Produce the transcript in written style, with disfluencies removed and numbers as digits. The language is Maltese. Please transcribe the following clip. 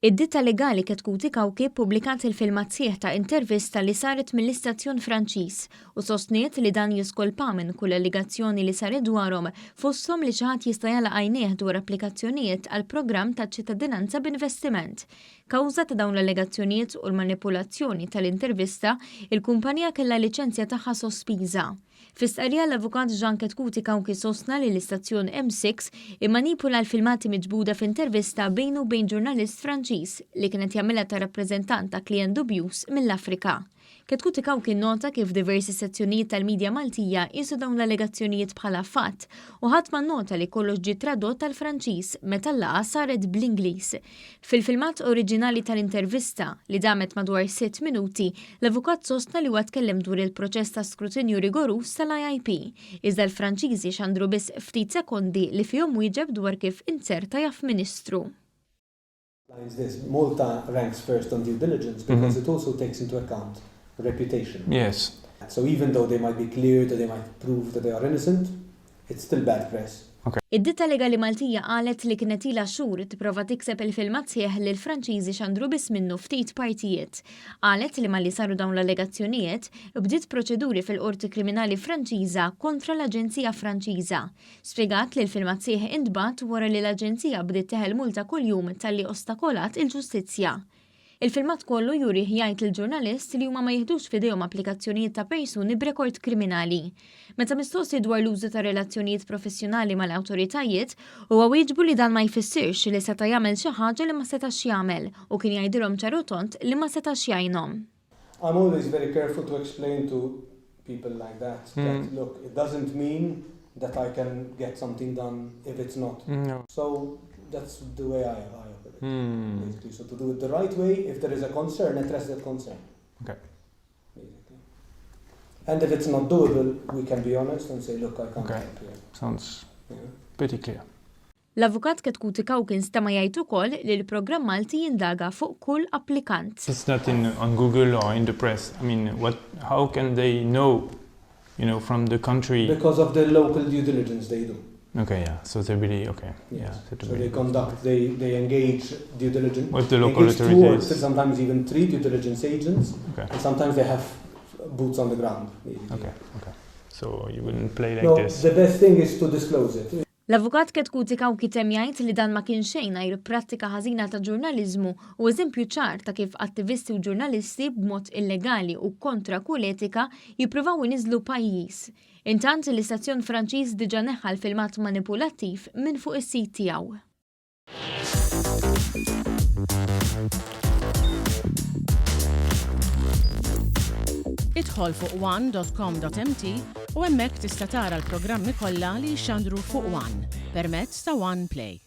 Id-ditta legali Chetcuti Cauchi ppubblikat il-filmat sħiħ ta' intervista li saret mill-istazzjon Franċiż u sostniet li dan jiskolpa minn kull allegazzjoni li saret dwarhom fosthom li xi ħadd jista' jagħlaq għajnejh dwar applikazzjonijiet għal programm ta' ċittadinanza b'investiment. Kawża ta' dawn l-allegazzjonijiet u l-manipulazzjoni tal-intervista, il-kumpanija kellha l-liċenzja tagħha sospiża. Fi stqarrija l-Avukat Jean Chetcuti Cauchi sostna li l-istazzjon M6 immanipula l-filmati miġbuda f'intervista bejnu u bejn ġurnalist Franċiż li kien qed jagħmilha ta' rappreżentant ta' klijent dubjuż mill-Afrika. Chetcuti Cauchi nnota kif diversi sezzjonijiet tal-midja Maltija qiesu dawn l-allegazzjonijiet bħala fatt u ħadd ma nnota li kollox ġie tradott għall-Franċiż meta l-laqgħa saret bl-Ingliż. Fil-filmat oriġinali tal-intervista, li damet madwar sitt minuti, l-avukat sostna li huwa tkellem dwar il-proċess ta' skrutinju rigoruż tal-IIP, iżda l-Franċiżi xandru biss ftit sekondi li fihom wieġeb dwar kif inzerta jaf Ministru. Is this Malta ranks first on due diligence because it also takes into account reputation. Yes. So even though they might be cleared or they might prove that they are innocent, it's still bad press. Okay. Id-ditta legali Maltija qalet li kienet ilha xhur tipprova tikseb il-filmat sħiħ li l-Franċiżi xandru biss minnu ftit partijiet. Qalet li malli saru dawn l-allegazzjonijiet, bdiet proċeduri fil-Qorti Kriminali Franċiża kontra l-aġenzija Franċiża. Spjegat li l-filmat sħiħ intbagħat wara li l-aġenzija bdiet teħel multa kuljum talli ostakolat il-ġustizzja. Il-filmat kollu jurih jgħid lill-ġurnalist li huma ma jiħdux f'idejhom applikazzjonijiet ta' persuni b'rekord kriminali. Meta mistoqsi dwar l-użu ta' relazzjonijiet professjonali mal-awtoritajiet, huwa wieġbu li dan ma jfissirx li seta' jagħmel xi ħaġa li ma setax jagħmel u kien jgħidilhom ċar u tond li ma setax jgħinhom. I'm always very careful to explain to people like that that look, it doesn't mean that I can get something done if it's not. So that's the way I I operate basically. So to do it the right way, if there is a concern, address that concern. Okay. Basically. And if it's not doable, we can be honest and say, look, I can't okay. help here. Sounds yeah. pretty clear. L-Avukat Chetcuti Cauchi nstema' jgħid ukoll li l-programm Malti jindaga fuq kull applikant. It's not in on Google or in the press. I mean, what, how can they know, you know, from the country? Because of the local due diligence they do. Okay, yeah. So they really, okay. Yes. Yeah, so, so they conduct, they, they engage due diligence. With the local engage authorities. Two or sometimes even three due diligence agents. Okay. And sometimes they have boots on the ground. Basically. Okay, okay. So you wouldn't play like no, this? The best thing is to disclose it. L-Avukat Chetcuti Cauchi temm jgħid li dan ma kien xejn għajr prattika ħażina ta' ġurnaliżmu u eżempju ċar ta' kif attivisti u ġurnalisti b'mod illegali u kontra kull etika jippruvaw iniżżlu pajjiż. Intant, l-istazzjon Franċiż diġà neħħa l-filmat manipulattiv minn fuq is-sit tiegħu. Idħol fuq one.com.mt u hemmhekk tista' tara l-programmi kollha li jixxandru fuq One permezz ta' One Play.